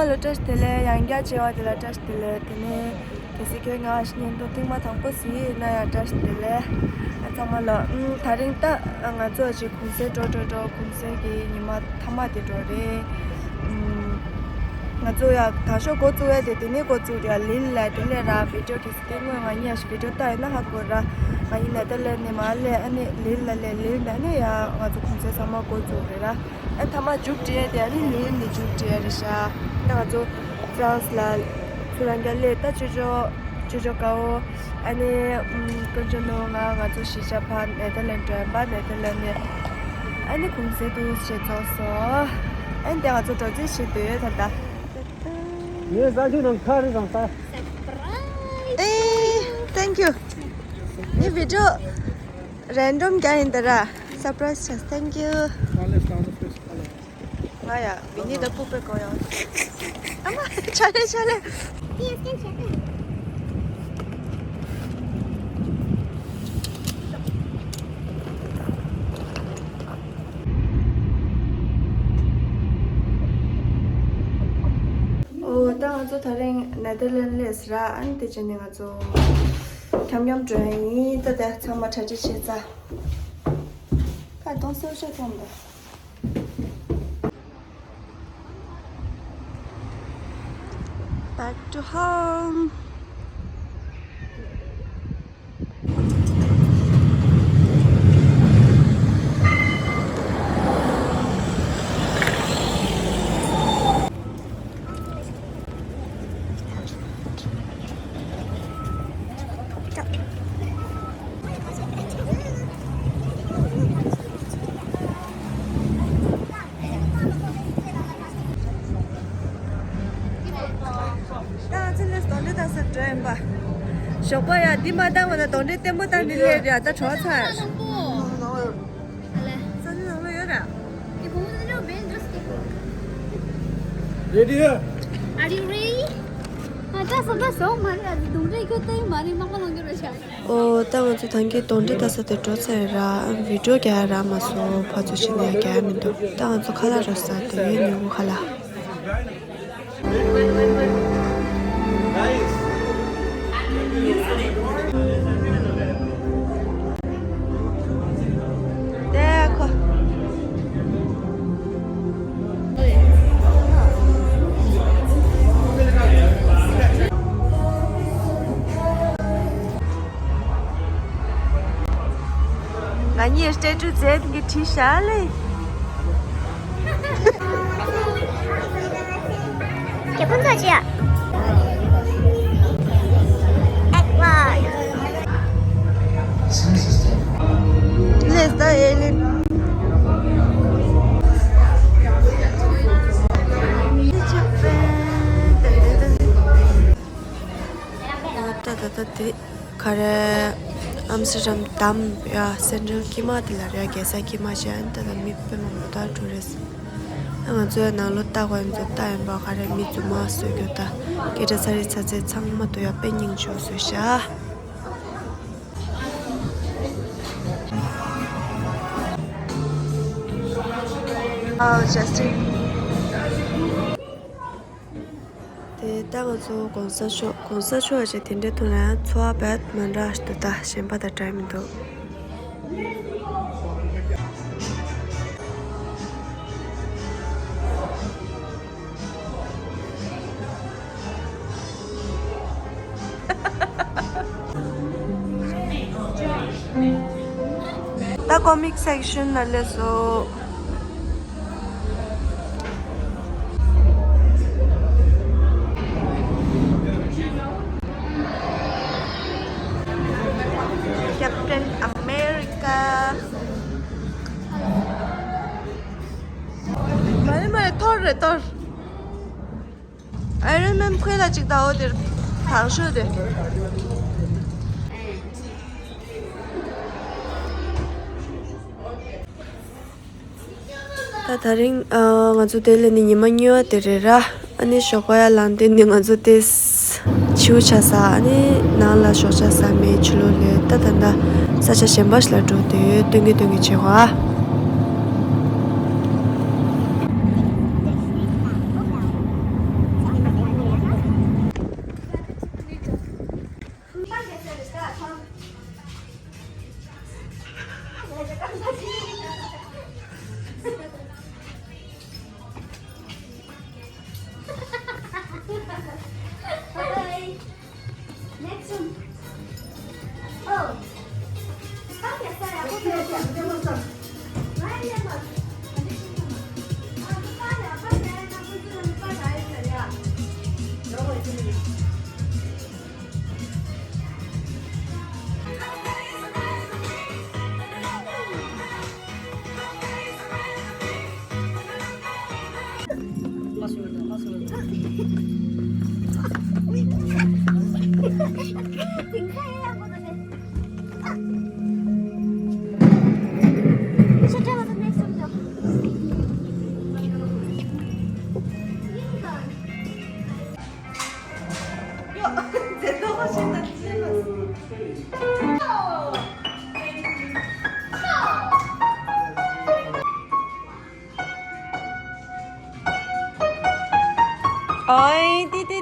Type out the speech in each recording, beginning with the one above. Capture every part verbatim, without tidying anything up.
ལ་བཀྲ་ཤིས་བདེ་ལེགས། ཡང་བསྐྱར་མཇལ་བ་དེ་ལ་བཀྲ་ཤིས་བདེ་ལེགས། དེ་ནས་གལ་སྲིད་ཁྱོད་ང་བཞིན་ཉིན་ཐོ་ཐེངས་མ་དང་པོ་ཟིག་ཡིན་ན་ཡང་བཀྲ་ཤིས་བདེ་ལེགས། ཨ་ཚང་མ་ལ་ཨུམ་ད་རིང་ད་ང་ཚོ་ཅིག་གུང་སེང་འགྲོ་འགྲོ་འགྲོ་གུང་སེང་གི་ཉི་མ་མཐའ་མ་དེ་འགྲོ་རེད། ཨུམ་ང་ཚོ་ཡང་དང་ཤོག་འགོ་བཙུགས་ཡ་དེ་དེ་ནས་འགོ་བཙུགས་རེད། ལིལ་ལ་དེ་ལས་ར་བི་ཌིའོ་གལ་སྲིད་དེ་སྔོན་ང་གཉིས་ཡང་ཞིག་བི་ཌིའོ་བལྟ་ཡོད་ན་ཧ་གོ་ར། ང་གཉིས་ནེ་ཐར་ལེན་ནས་མར་སླེབས། ཨ་ནི་ལིལ་ལ་སླེབས། ལིལ་ནས་ཨ་ནི་ཡང་ང་ཚོ་གུང་སེང་ཚང་མ་འགོ་བཙུགས་རེད་ར། ཨ་མཐའ་མ་མཇུག་སྒྲིལ་དེ་ཨ་ནི་ལིལ་ནས་མཇུག་སྒྲིལ་རེད་ཤག་ད་ང་ཚོ་ཧྥ་རན་སི་ལ་ཚུར་རང་རྐྱ་སླེབས། ད་ཅོ་ཅོ་ཅོ་ཅོ་དཀར་པོ་ཨ་ནི་ཀུན་སྤྱོད་ནོར་བུ་ང་ང་ཚོ་གཞིས་ཆགས་ཕར་ནེ་ཐར་ལེན་འགྲོ་ཡིན་པ། ནེ་ཐར་ལེན་ནས་ཨ་ནི་གུང་སེང་འདུག་སེ་རྫོགས་སོང་། ཨ་ནི་དེ་ང་ཚོ་འགྲོ་རྩིས་བྱེད་འདོད་ད་ལྟ། ངས་ས་ཆུ་ནང་ཁ་རི་རང་ལྟ། ཨེ། Thank you. ངའི་བི་ཌིའོ་རན་ཌོམ་རྒྱག་ཡིན་ད་ར། སར་པ་རའི་སི་བྱས། Thank you. ང་ཡ་བི་ནི་ད་སྤུ་པའི་གོ་ཡ། ཨ་མ་ཆ་ལེ་ཆ་ལེ། ཨོ་ད་ང་ཚོ་ད་རིང་ནེ་ཐར་ལེན་སླེབས་ར། ཨ་ནི་དེ་བྱས་ནས་ང་ཚོ་འཁྱམ་འཁྱམ་འགྲོ་ཡ་ཡིན། ད་ལྟ་ཚང་མ་གྲ་སྒྲིག་བྱས་ཚར། ཁ་གདོང་སེར་པོ་ཆགས་ཐོན་པ། Back to home. ད་ང་ཚོ་ནས་གདོན་འདྲེ་བཏང་ས་འགྲོ་ཡིན་པ། ཞོགས་པ་ཡ་འདི་མ་བཏང་བ་ན་གདོན་འདྲེ་བརྟན་པོ་བཏང་ནི་སླེབས་རེད། ད་གྲོགས་ཚར། ས་ཆ་ནང་ལ་ཡོད་ར། Ready? Are you ready? ཨ་ད་སོ་ད་སོ་མ་རེད། ཨ་འདི་གདོན་འདྲེ་ཁྱོད་ལྟ་ཡི་མ་རེད། མག་པ་ལང་རྒྱུ་རེད་ཤག་ཨོ་ད་ང་ཚོ་ཐང་གའི་གདོན་འདྲེ་ལྟ་ས་དེ་འགྲོ་ཚར་ཡོད་ར། ཨ་བི་ཌིའོ་རྒྱག་ཡ་རག་མ་སོང་། ཕར་ཚུར་ཕྱིན་ནས་རྒྱག་ཡ་མི་འདུག་ད་ང་ཚོ་ཁ་ལག་རག་ས་དེ་ཉོ་གི་ཁ་ལག་ང་གཉིས་སྤྲད་སྤྲུལ་རྫས་འདི་བྲིས་བཞག་ལེ། ཁྱེད་ཕུན་ཚོགས་ཅི་ཡ། ཨེག་ཝ། ལེས་ད་ཨེ་ལེ། ད་ད་ད་དེ། ག་རེ། ཨམ་སི་ཊར་ཌམ་ཡ་སེན་ཊྲལ་དཀྱིལ་མ་དེ་ལ་རེད། རྒྱལ་ས་དཀྱིལ་མ་ཞིག་ཨ་ནི་ད་ལྟ་མི་དཔེ་མང་པོ་ད་འགྲོ་རེད། ཨ་ང་ཚོའི་ནང་ལོགས་ལྟ་དགོས་ཡིན་ཚོ་ལྟ་ཡིན་པ། ག་རེ་མི་རྫུན་མ་བཟོ་རྒྱུ་ད། སྐད་སྒྲ་ཚ་རེ་ཚ་ཚེ་ཚང་མ་དུ་ཡ་དཔེ་སྙིང་རྗེ་བཟོས་ཤག་ཨའོ་ཇ་སི་ཊིན། དེ་ལྟ་ང་ཚོ་གོང་ས་མཆོག་གོང་ས་མཆོག་ཅེས་དེ་འདྲའི་ཐོག་ནས་འཚོ་བ་རྦད་མི་འདྲ་ཞིག་འདུག་ད་གཞན་པ་དང་འདྲ་མི་འདུག་ད་ཀོ་མིག་སེག་ཤན་ནང་སླེབས་སོང་། Captain America. མ་རེད་མ་རེད། ཐོར་རེད་ཐོར། ཨའི་རོན་མེན་ཁོས་ལ་ཅིག་ད་འོ་དེར་དང་ཤོས་དེ། ད་དེ་རིང་ཨ་ང་ཚོ་དེ་ལས་ནི་ཉི་མ་གཉིས་པ་དེ་རེད་ར། ཨ་ནི་ཞོགས་པ་ཡར་ལངས་དུས་ནི་ང་ཚོ་དེ་ཕྱི་པོ་ཆགས་ས། ཨ་ནི་ནང་ལ་ཞོགས་ཇ་ཟ་མེད། ཕྱི་ལོགས་ལ་ད་ད་ད་ས་ཆ་གཞན་པ་ཞིག་ལ་འགྲོ་དུས་སྟོན་གི་སྟོན་གི་བྱེད་གོ་ཨ། ཨོའི་ཏི་ཏི།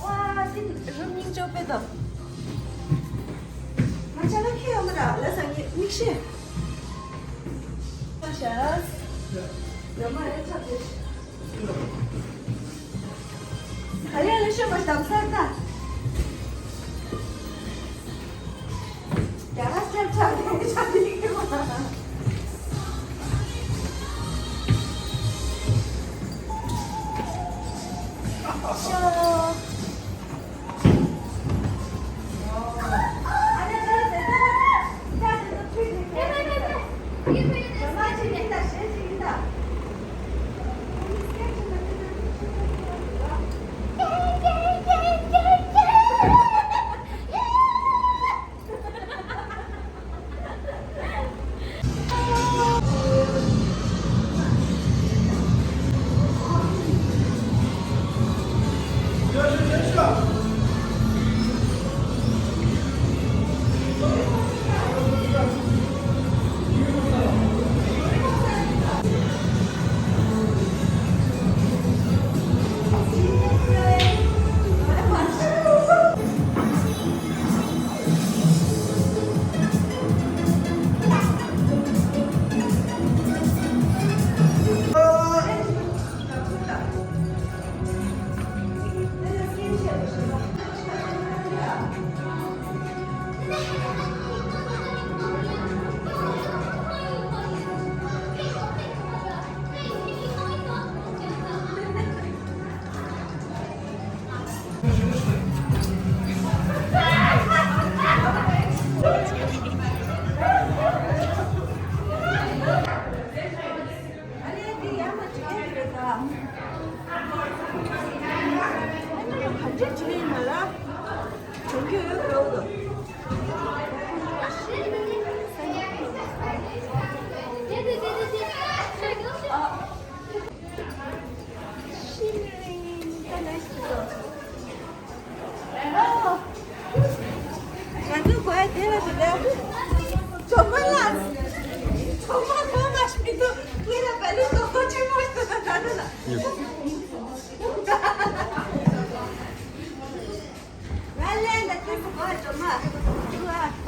ཝ། འདི་རུམ་སྙིང་རྗེ་པོ་དང་། ང་ཅག་ལ་ཁྱེད་ཡོང་གི་ར་ལ་སང་ཉིན་མིག་ཤེས། ཨ་ཤ། ཡ་མ་ཡ་ཆ་ཆེ། ཨ་ལེ་ཨ་ལེ་ཤོད་པ་ཞབས་སར་ད། རྒྱ་གར་སེམས་ཆགས་ནས་ཆགས་ནས་ཡོད་པ། ཤོ། ང་ཚོ་གོ་ཡ་དེ་ལ་དེ་ལ། གྲོགས་པོ་ལ། གྲོགས་པོ་གོ་མ་ཤེས་འདུག་ཁྱེད་ལ་བལ་ལུགས་གྲོགས་པོ་ཆེན་པོ་ཞིག་འདུག་ད་ལྟ་ལ། ང་ལན་ད་ཁྱེད་ཚོ་གོ་ཡ་གྲོགས་མ། ཨ།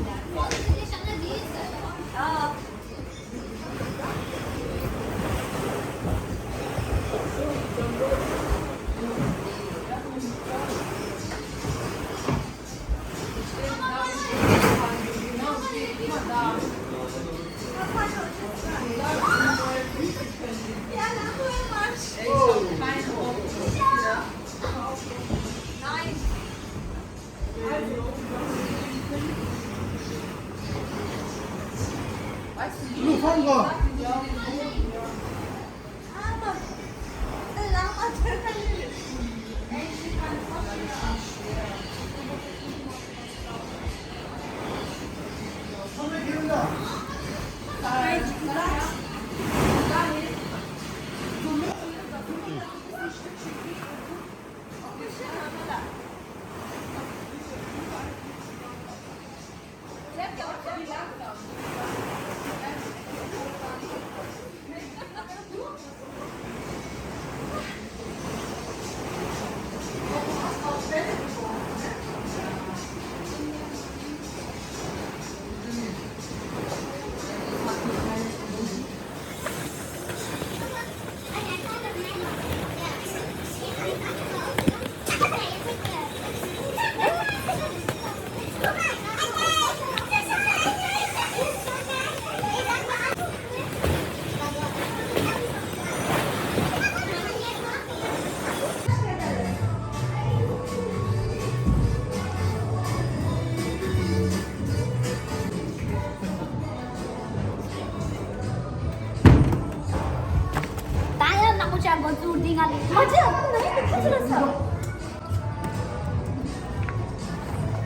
ང་ཚོ་ཡང་ཁ་ཚུར་ལ་ས།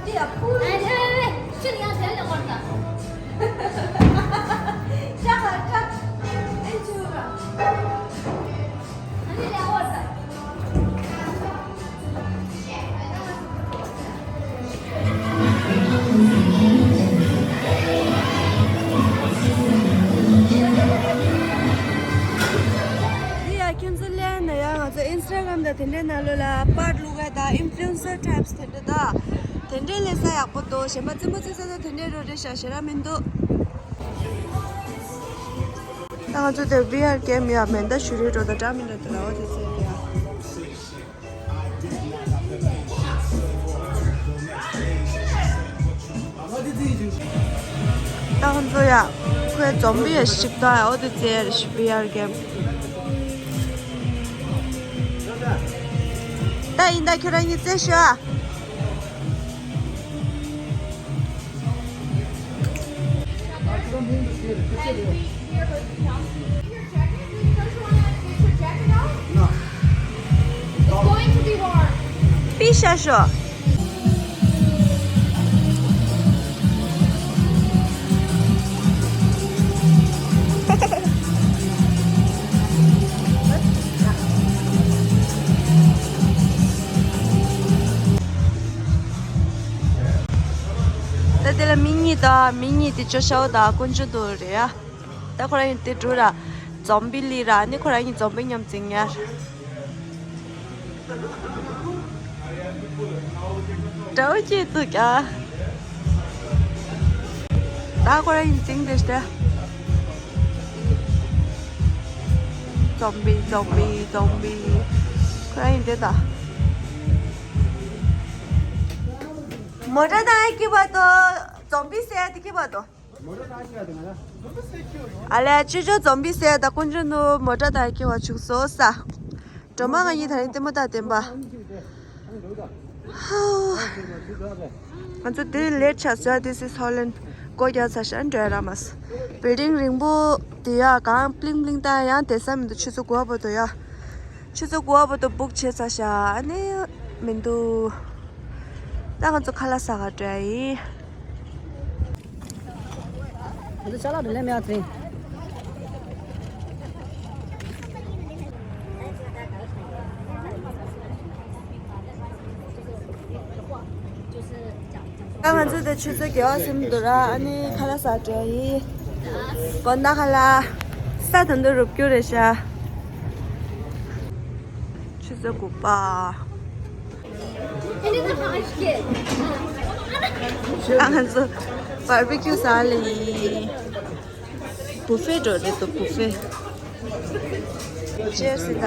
དེ་ཡ་ཕུ། ཨ་ལེ་ཨ་ལེ། ཕྱིར་ཡང་དེ་ལ་བར་ད། ཤ་ཁ་ཁ། ཨེ་ཆུ་ར། ཨ་ལེ་ལེ་བར་ད། འདི་ཡང་ཁྱོད་ཚོ་ལེན་ན་ཡང་ང་ཚོ་ཨིན་སི་ཊ་གྷ་རམ་དང་དེ་འདྲའི་ནང་ལོགས་ལ་པར་བླུག་ག་དང་ཨིན་ཕུ་ལུ་ཨེན་སར་ཊའིབ་སི་དེ་འདྲ་དང་དེ་འདྲའི་ལས་ས་ཡག་པོ་འདུག་གཞན་པ་རྩེད་མོ་རྩེ་ས་དང་དེ་འདྲའི་རོ་རེ་ཤ་ཞེ་ར་མི་འདུག་ད་ང་ཚོ་དེ་ཝི་ཨར་གེམ་ཡ་མེ་མདའ་གཞུ་རེ་འགྲོ་དང་འདྲ་མི་འདྲ་དེ་ལ་འོ་དེ་ཚོ་ཡ། ད་ང་ཚོ་ཡ་ཁོའི་ཛོམ་བི་ཡ་ཞིག་ད་ཡ་འོ་དེ་ཚོ་ཡ་ཝི་ཨར་གེམ། ད་ཡིན་ད་ཁྱོད་རང་གཉིས་རྩེ་ཤོག་ཨ། པི་ཤ་ཤོ། ད་དེ་ལ་མི་གཉིས་དང་མི་གཉིས་དེ་ཅོ་ཤའོ་དང་དཀོན་མཆོག་དུ་རེད་ཡ། ད་ཁོ་རང་གཉིས་དེ་འགྲོ་ར། ཛོམ་བི་ལི་ར་ནི་ཁོ་རང་གཉིས་ཛོམ་བི་མཉམ་འཛིང་ཡ། དགྲ་བོ་སྐྱེས་འདུག་ཀྱ། ད་ཁོ་རང་གཉིས་འཛིང་དེ་ཤ། ཛོམ་བི་ཛོམ་བི་ཛོམ་བི། ཁོ་རང་གཉིས་དེ་ད། མོ་ཊ་དང་ཨེ་ཀི་བ་དོ། ཛོམ་བི་ཟེར་ཡ་དེ་ཀི་བ་དོ། ཨ་ལས་ཅོ་ཅོ་ཛོམ་བི་ཟེར་ཡ་ད་དཀོན་མཆོག་ནུ་མོ་ཊ་དང་ཨེ་ཀི་བ་བྱུང་སོང་ས། སྒྲོལ་མ་ང་གཉིས་ད་རིང་ལྟད་མོ་ལྟ་བསྡད་པ། ང་ཚོ་དེ་ལེཊ་ཆགས་སོང་། This is Holland. སྒོ་རྒྱག་ཚར་ཤག་འགྲོ་ཡ་རག་མ་སོང་། བིལ་ཌིང་རིང་པོ་དེ་ཡ་གང་པླིང་པླིང་བཏང་ཡང་དེ་ས་མི་འདུག་ཆུ་ཚོད་དགུ་པ་བར་དུ་ཡ། ཆུ་ཚོད་དགུ་པ་བར་དུ་བུག་བྱས་ཚར་ཤག་ཨ་ནི་མི་འདུག་ད་ང་ཚོ་ཁ་ལག་ཟ་ག་འགྲོ་ཡ་ཡིན། ད་ང་ཚོ་དེ་ཆུ་ཚོད་བརྒྱད་པ་ཟིན་འདུག་ར། ཨ་ནི་ཁ་ལག་ཟ་འགྲོ་ཡིན། དགོང་དག་ཁ་ལག་ས་དོན་དུ་རུབ་རྒྱུ་རེད་ཤག་ཆུ་ཚོད་དགུ་པ། ཨ་ང་ཚོ་བར་བི་ཁྱུ་ཟ་ལེ་ཡིན། བུ་ཕེ་འགྲོ་རེད་འདུག་བུ་ཕེ། Cheers ད།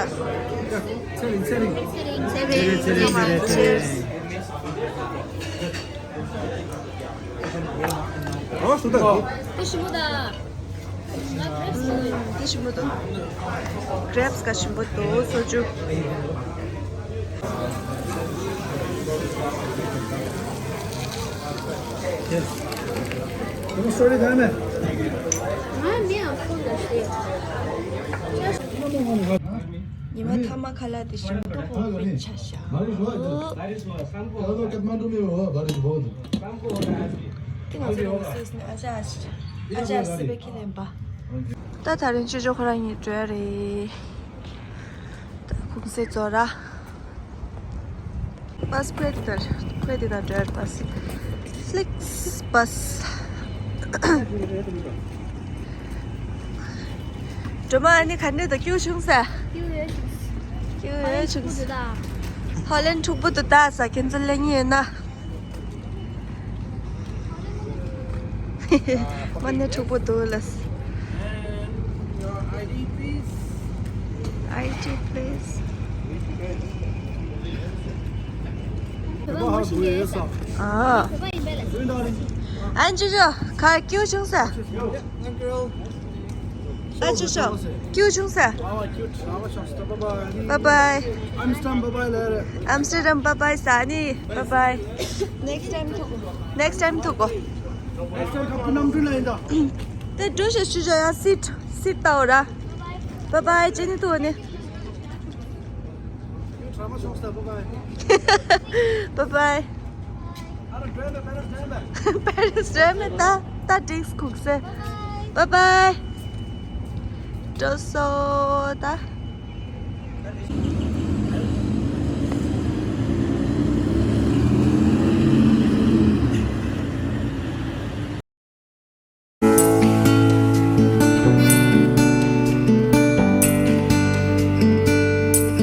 Cheers. འདི་ཞིམ་པོ་འདུག་འདི་ཞིམ་པོ་འདུག grapes ག་ཞིམ་པོ་འདུག་སོ་ཆུ། ཉི་མ་ཐ་མ་ཁ་ལག་དེ་ཞིམ་པོ་འདུག་ཧོ་པིན་ཆ་ཤ། ཏི་ང་ཚོ་རང་སོས་ནས་ཨ་ཅག་ཨ་ཅག་སི་པེ་ཁི་ལེན་པ། ད་ད་རིང་ཅོ་ཅོ་ཁོ་རང་གཉིས་འགྲོ་ཡ་རེད། ད་ཁུང་སེ་ཚོ་ར། བྷ་སི་ཁོས་དེ་དང་ཁོས་དེ་དང་འགྲོ་ཡ་རེད། བྷ་སི་ཕི་ལིག་སི་བྷ་སི། སྒྲོལ་མ་ཨ་ནི་ག་འདྲ་འདུག་སྐྱིད་པོ་བྱུང་ས། སྐྱིད་པོ་ཡོད་བྱུང་། སྐྱིད་པོ་ཡོད་བྱུང་། ཧོ་ལན་འཁྲུག་པོ་འདུག་ད་ས་ཁྱེད་ཚོ་ལེན་ཡིན་ན། མ་ནི་འཁྲུག་པོ་འདུག་ལ། And your I D, please. I D, please. ཨ་ཅོ་ཅོ་ག་སྐྱིད་པོ་བྱུང་ས། Uncle. ཨ་ཅོ་ཅོ། སྐྱིད་པོ་བྱུང་ས། Bye bye. Amsterdam bye bye ལབ་རེད། Amsterdam bye bye ས་ནི། Bye bye. Next time ཐུག next time ཐུག་གོ། Next time ཐུག་གོ་ནམ་རྒྱུན་ལ་ཡིན་ད། དེ་འགྲོ་ཞེས་ཞུ་ཅོ་ཡང་སིཊ་སིཊ་ལྟ་འོ་ར། Bye bye ཅི་ནི་ཐུག་ནི། Bye bye. Parents འགྲོ་མེད་ད། ད་drinks ཁུག་སེ། Bye bye. འགྲོ་སོ་ད།